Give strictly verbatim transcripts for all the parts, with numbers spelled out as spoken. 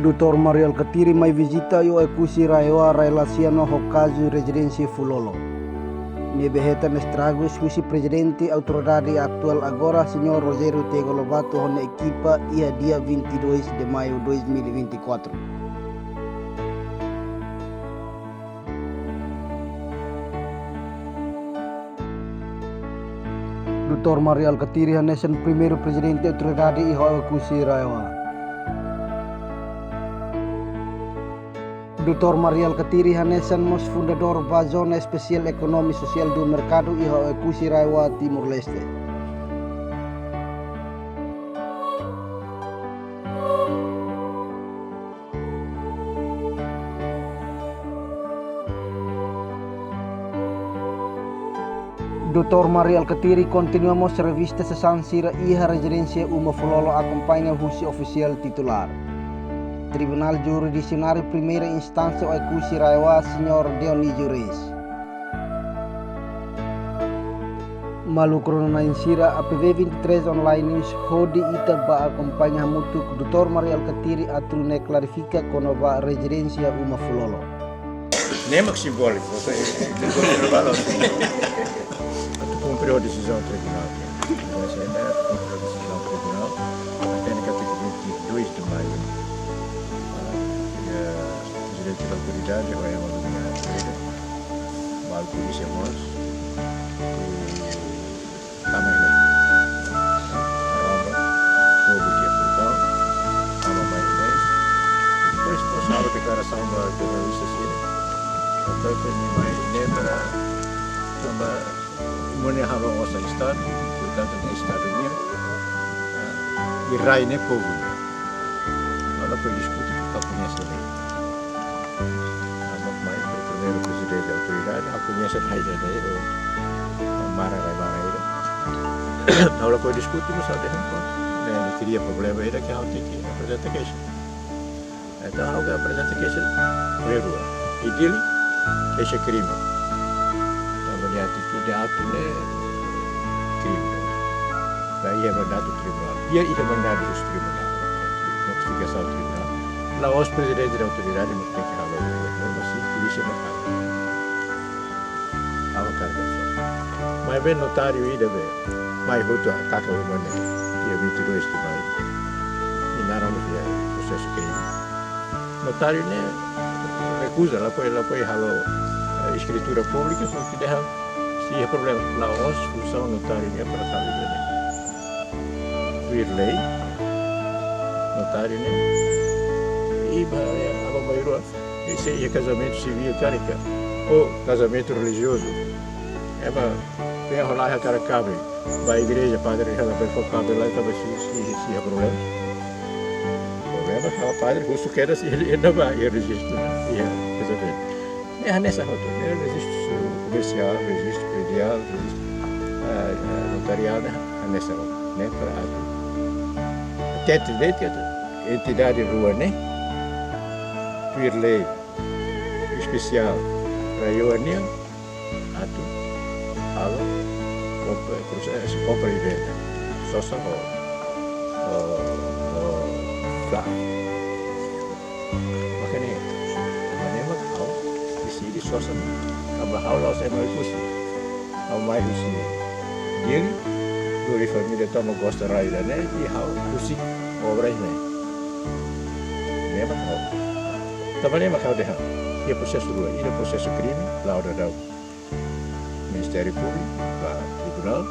Doutór Mari Alkatiri mai vizita iha Oekusi RAEOA relasiona ho kazu rezidénsia Fulolo ne'ebé hetan estragus husi Prezidente Autoridade atuál agora, Señór Rogério Tiago Lobato, ho nia ekipa iha dia vinte e dois de maio dois mil e vinte e quatro. Doutór Mari Alkatiri hanesan primeiru Prezidente Autoridade iha Oekusi RAEOA. Doutór Mari Alkatiri hanesan mós fundadór ba Zona Espesiál Ekonomia Sosiál do Merkadu iha Oekusi RAEOA, Timor-Leste. Doutór Mari Alkatiri kontinua mós revista sasán sira iha rezidénsia Uma Fulolo, akompaña husi ofisiál titulár. Tribunál Jurisdisionál Primeira Instánsia Oekusi RAEOA, Señór Dionísio Reis. Maluk rona-na'in sira, A P V vinte e três Online News hodi ita bá akompaña hamutuk Doutór Mari Alkatiri atu nia klarifika kona-ba rezidénsia Uma Fulolo. Ne'e mak simbóliku, atu kumpre ho desizaun tribunál. Atu kumpre ho desizaun tribunál. Até no dia vinte e dois de maio, ah, Prezidente da Autoridade, Royama Lumia Almeida, Malu Polísia mós, i tama iha ne'e. Tanba povu iha portaun, tama mai iha ne'e. Depois, depois halo deklarasaun ba jornalista sira. Entaun, ita mai iha ne'e para, tanba ema ne'e halo osan Estadu, portantu ne'e Estadu nian, ah, i rai ne'e povu nian. Ha'u lakohi diskute, ha'u koñese lei. Ha'u mai primeiru Prezidente Autoridade, ha'u koñese rai ida-ne'e, o mara rai mara ida. Ha'u lakohi diskute, mas ha'u dehan, prontu, ne'e, ne'e kria problema ida ke ha'u tenke aprezenta keixa. Entaun, ha'u ke aprezenta keixa rua. Ida, keixa krime. Tanba nia atitude, atu ne'e krime. Ba iha mandatu tribunál. Iha, iha mandatu husi tribunál. Notifikasaun tribunál. La'ós Prezidente da Autoridade mak tenke halo, mas sin polísia mak halo. Ha'u hakarak dehan só. Maibé notáriu ida be mai hotu ataka uma ne'e, dia vinte e dois de maio. I naran ne'e prosesu krime. Notáriu ne'e rekuza, lakohi, lakohi halo, eh, eskritura públika, porke dehan sei iha problema. La'ós funsaun notáriu ne'e para halo ida-ne'e. Tuir lei, notáriu ne'e, i ba, eh, aban-bainrua, i se iha kazamentu sivíl karik ka, ou kazamentu relijiozu. Ema, ema hola hakarak kaben ba igreja, padre hela bele fó kaben lai, tanba sei, sei, sei iha problema. Problema, ka padre husu kedas, sei iha, iha ne'ebá, iha rejistu, iha kazamentu. Ne'e hanesan hotu, ne'e rejistu komersiál, rejistu prediál, rejistu, ah, ah, notariál, ne'e hanesan hotu, ne'e para atu. Hatete de'it katak entidade rua ne'e, tuir lei espesiál RAEOA nian, atu halo kompra, prosesu kompra i venda. Sosa ho, ho, ho Fla. Maka ne'e, mane mak ha'u deside sosa, tanba ha'u la'ós ema Oekusi. Ha'u mai husi Dili, lori família tomak gosta rai ida-ne'e, i ha'u husik obra iha ne'e. Ne'e mak ha'u. Tanba ne'e mak ha'u dehan, iha prosesu rua, ida prosesu krime, la'o daudaun Ministériu Públiku ba tribunál,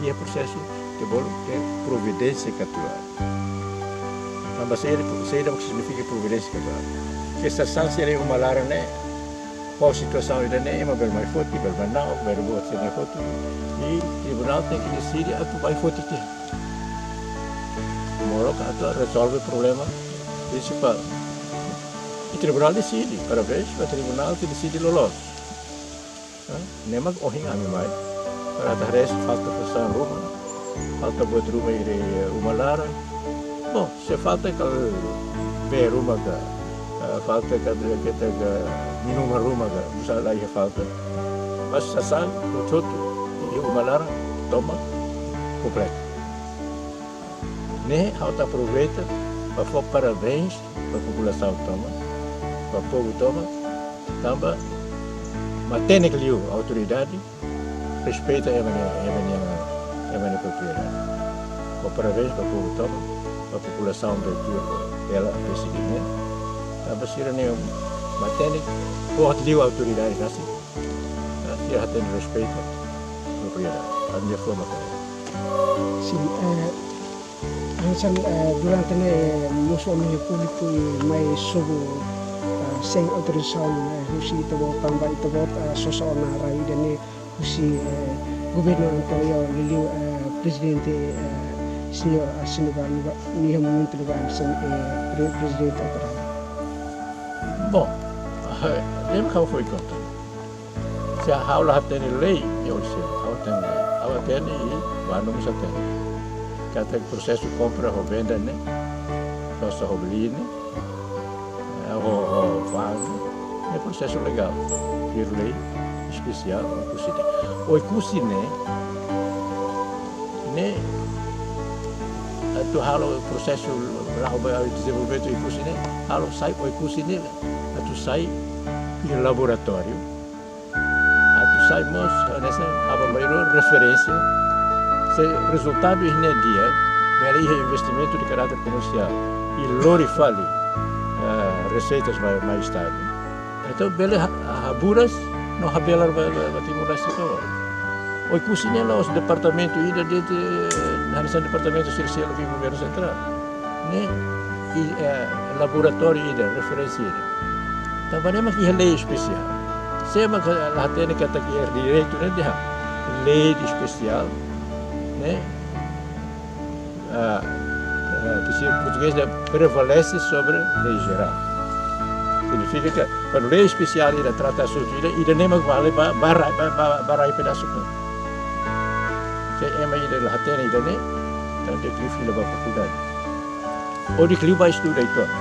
iha prosesu ke bolu dehan providénsia kautelár. Tanba saida, saida mak signifika providénsia kautelár? Ke sasán sira iha uma laran ne'e, ho situasaun ida-ne'e, ema bele mai foti, bele manán, bele buat sira-ne'e hotu. I tribunál tenke deside atu mai foti tiha. Molok atu rezolve problema prinsipál. I tribunál deside, parabéns ba tribunál ke deside loloos. Hã? Ne'e mak ohin ami mai. Para atu haree se falta fusau ruma, falta buat ruma iha, eh, uma laran. Bom, se falta kal bee ruma ka, eh, falta kal keta ka minuman ruma ka, busa la iha falta. Mas sasán hotu-hotu iha uma laran tomak kompletu. Ne'e ha'u atu aproveita ba fó parabéns ba populasaun tomak, ba povu tomak, tanba matenek liu autoridade respeita ema nia, ema nia, ema nia propriedade. Fó parabéns ba povu tomak, ba populasaun de tur ela presidi ne'e. Tanba sira-ne'e matenek boot liu autoridade rasik. Sira hatene respeita propriedade. Ami-nia fó mak ne'e. Sin, eh, hanesan, eh, durante ne'e, eh, mosu ami-nia públiku mai sobu, eh, sein autorizasaun, eh, husi ita-boot tanba ita-boot, eh, sosa ona rai ida-ne'e husi, eh, governu anteriór liuliu, eh, prezidente, eh, señór Arsénio Bal, nia momentu ne'ebá hanesan, eh, pre-, prezidente atuál. Bom, eh, lembra como foi conta? Se ha'u la hatene lei, ne'e oinsá, ha'u hatene lei. Ha'u hatene i bandu mós hatene. Katak prosesu kompra ho venda ne'e, sosa ho beli ne'e, eh, ho, ho fa'an ne'e, ne'e prosesu legál. Tuir lei espesiál Oekusi ne'e. Oekusi ne'e, ne'e atu halo prosesu la'o ba dezenvolvimentu Oekusi ne'e, halo sai Oekusi ne'e, atu sai iha laboratóriu, atu sai mós hanesan aban-bainrua referénsia. Se rezultadu iha ne'e di'ak, bele iha investimentu de karáter komersiál i lori fali, eh, reseitas ba, ba Estadu. Entaun bele ha-, haburas no habelar ba, ba, ba Timor-Leste tomak. Oekusi ne'e la'ós departamentu ida de, de, hanesan departamentu sira seluk iha governu sentrál. Ne'e, i, eh, laboratóriu ida, referénsia ida. Tanba ne'e mak iha lei espesiál. Sé mak la hatene katak iha direitu ne'e dehan lei espesiál, ne'e, ah, eh, desi portugés ne'e prevalese sobre lei jerál. Signifika ke kuandu lei espesiál ida trata asuntu ida, ida-ne'e mak vale ba, ba rai, ba, ba, ba rai pedasu ne'e. Se ema ida la hatene ida-ne'e, entaun di'ak liu fila ba fakuldade. Ou di'ak liu ba estuda uitoan.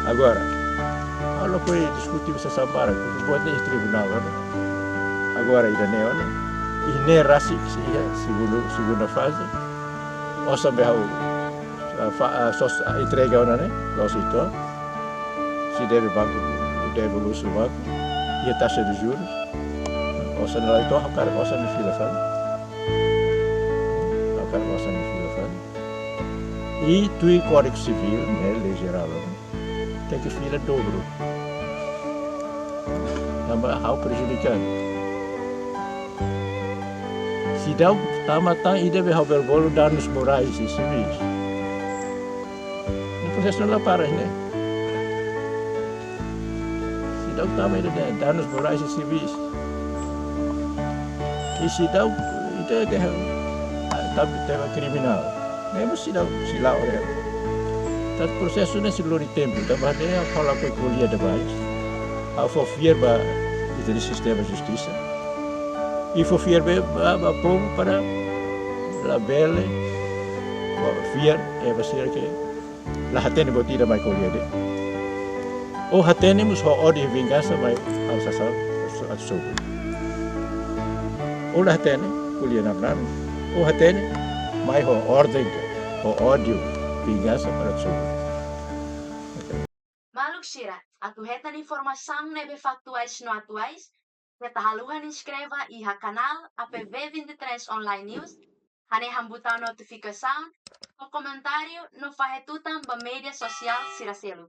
Agora, ha'u la koko diskute sasán barak, kuandu buat ne'e iha tribunál, ne'e? Agora ida-ne'e, ne'e? Iha ne'e rasik, sei iha segundu, segunda faze. Osan be ha'u, ah, fa-, ah, sos, ah, entrega ona ne'e, la'ós uitoan. Se deve banku, deve lus banku. Iha taxa de juros. Osan la uitoan, hakarak osan ne'e fila fali. Hakarak osan ne'e fila fali. I tuir Kódigu Sivíl, ne'e, lei jerál, ne'e, tenke fila dobru. Tanba ha'u prejudikadu. Seidauk tama tan ida be ha'u bele bolu danus morais i sivis. Ne'e prosesu la para, ne'e? Seidauk tama ida danus morais i sivis. I seidauk ida, ida, ah, tanba tema kriminál. Ne'e mós seidauk, sei la'o, ne'e. Tantu prosesu ne'e sei lori tempu, tanba ne'e ha'u la koko ko'alia de'it ba. Ha'u fó fiar ba ita-nia sistema justisa. I fó fiar be ba, ba povu para labele fó fiar, eh, ba sira ke la hatene buat ida mai ko'alia de'it. Ou hatene mós ho ódiu i vingansa mai halo sasán atu sobu. Ou la hatene, ko'alia namnam. Ou hatene, mai ho orden, ho ódiu, vingansa para atu sobu. Maluk sira, atu hetan informasaun ne'ebé faktuais no atuais, keta haluha inskreve iha kanál A P V vinte e três Online News, hanehan butaun notifikasaun, fó komentáriu no fahe tutan ba média sosiál sira seluk.